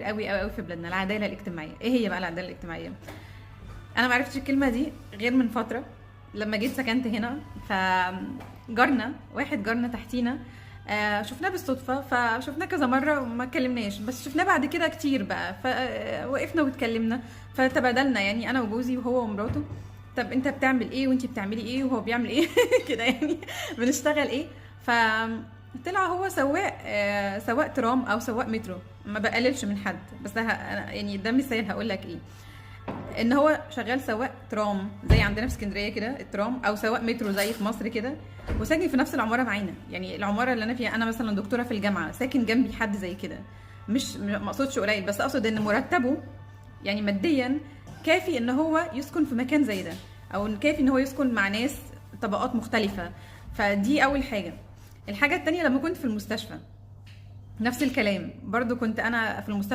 قوي قوي قوي في بلادنا، العدالة الاجتماعيه. ايه هي بقى العدالة الاجتماعيه؟ انا ما عرفتش الكلمة دي غير من فترة لما جيت سكنت هنا. فجارنا، واحد جارنا تحتينا، شفناه بالصدفه، فشفناه كذا مرة وما اتكلمناش، بس شفناه بعد كده كتير بقى، فوقفنا واتكلمنا، فتبادلنا يعني انا وجوزي وهو ومراته، طب انت بتعمل ايه وانت بتعملي ايه وهو بيعمل ايه كده يعني، بنشتغل ايه. فطلع هو سواق، سواق ترام او سواق مترو. ما بقللش من حد، بس أنا يعني ده مثال هقول لك ايه، ان هو شغال سواق ترام زي عندنا في اسكندرية كده الترام، او سواق مترو زي في مصر كده، وساكن في نفس العمارة معانا. يعني العمارة اللي انا فيها، انا مثلا دكتورة في الجامعه، ساكن جنبي حد زي كده. مش ما اقصدش قليل، بس اقصد ان مرتبه يعني ماديا كافي ان هو يسكن في مكان زي ده، او إن كافي ان هو يسكن مع ناس طبقات مختلفه. فدي اول حاجه. الحاجة التانية، لما كنت في المستشفى نفس الكلام برضو، كنت انا في المستشفى.